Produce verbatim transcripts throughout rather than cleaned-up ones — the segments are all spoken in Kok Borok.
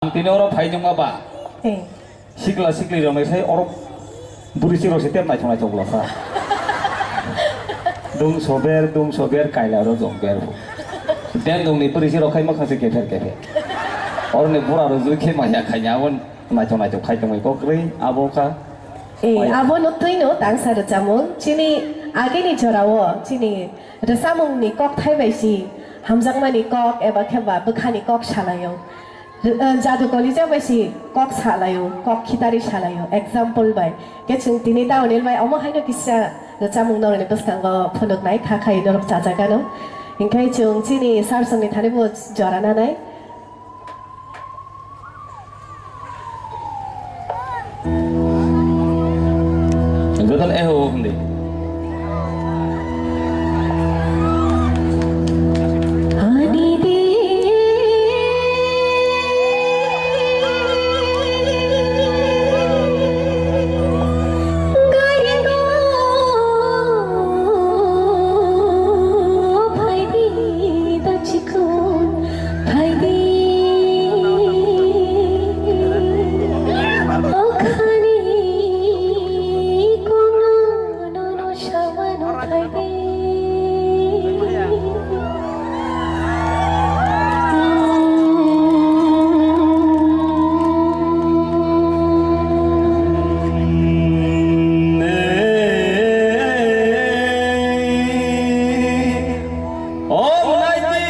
Ang tini oro phai nungma ba. Eh. Sikla sikli rok nai sai oro buri si rok se tep naithok naithok bwla sa. Dung sober, dung sober, kaila ro jong ber. Den dung ni buri si rok khai makhang se kepher kepher. Oro ni bura ro jui khe maya khai nya, abo naithok naithok khai tongwi kok rwi, abo kha. Eh, maya. Abo no twi no tangsa rwchapmung. Chini agini jorao, chini rwchapmung ni kok thai bai si, hamjakmani kok eba khe ba bwkhani kok salaio. Ri-, eh, jadu kolija bai si kok salaio, kok khitari salaio, example bai. Khe chwng tini Daonil bai omo haino kisa rwchapmung norokni bwskango phunuknai kha khai norok chajagano. Hinkhe chwng chini sir songni thani bo jora nanai. Jotono eho hindi. Phaidi, o khani kongno nono samano phaidi. O mwnai twi,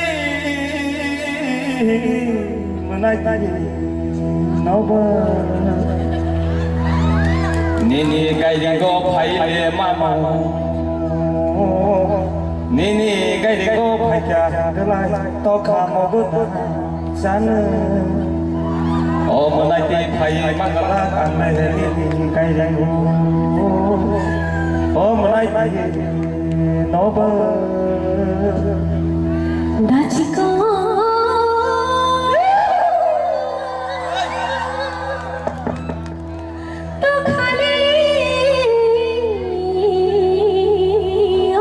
mwnai twi, nobo. Nini gairingo phaile mano. Nini gairingo phaikha belai tokha mogo da. Sanu. O mwnai twi phai mangala ang nai heli kai rengu. O mwnai twi nobo. Dachiko. Tokhali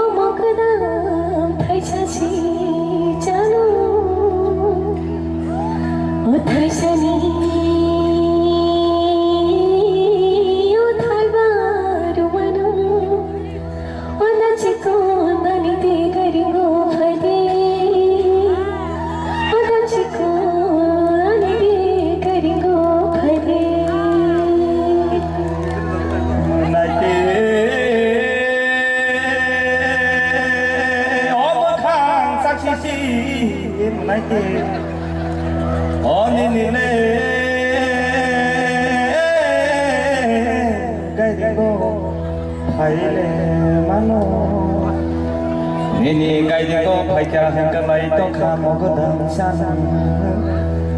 omo kwdam thaisa si chalo. O thaisani o thaiba rwmano. O dachiko nani de garingo phaidi. O dachiko nani de garingo phaidi. Naite, o bwkhang saksisi, naite. O nini le gairingo phaile mano. Nini gairingo phaikha hwnkhe lai tokha mogodam sana.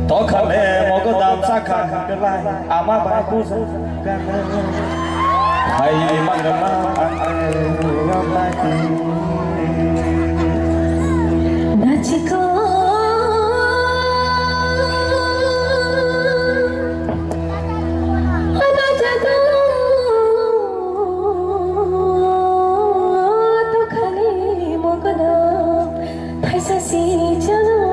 Tokha le mogodam sakha hwnkhe lai ama bai buja. Hai mangrama ang. Nachiko. Ana jadu. Tokhali mokono. Thaisa si chalo,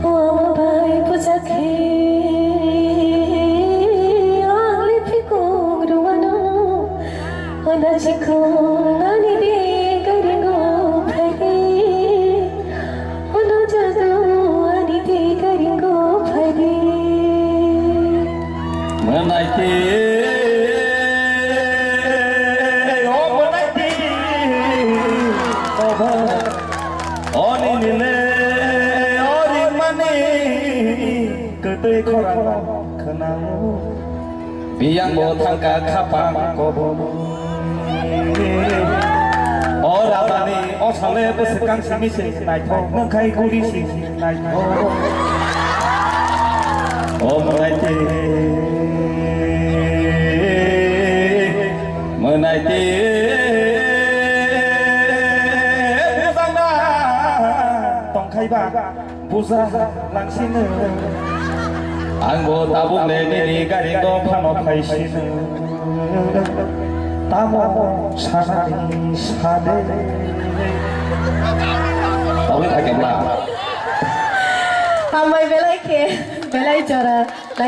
o ama bai puja khe, ang le phikung rwano, o na chikung ani de garingo phaidi, o na jadu ani de garingo phaidi. Manaiti, o manaiti, o ba. Oni nile ori mani kwtwi khorang khwnao. Biyang bo thangka khapang kobo. O rajani o sale bwswkang simi se naithok nungkhai guri si naithok. O manaiti. Mwnai twi bujangna tongkhaiba buja langsino. Angbo tabuk le nini garingo phano phaisino. Tamo sanani sade. Tabuk thakemla. Hambai belai khe. Belai jora, lai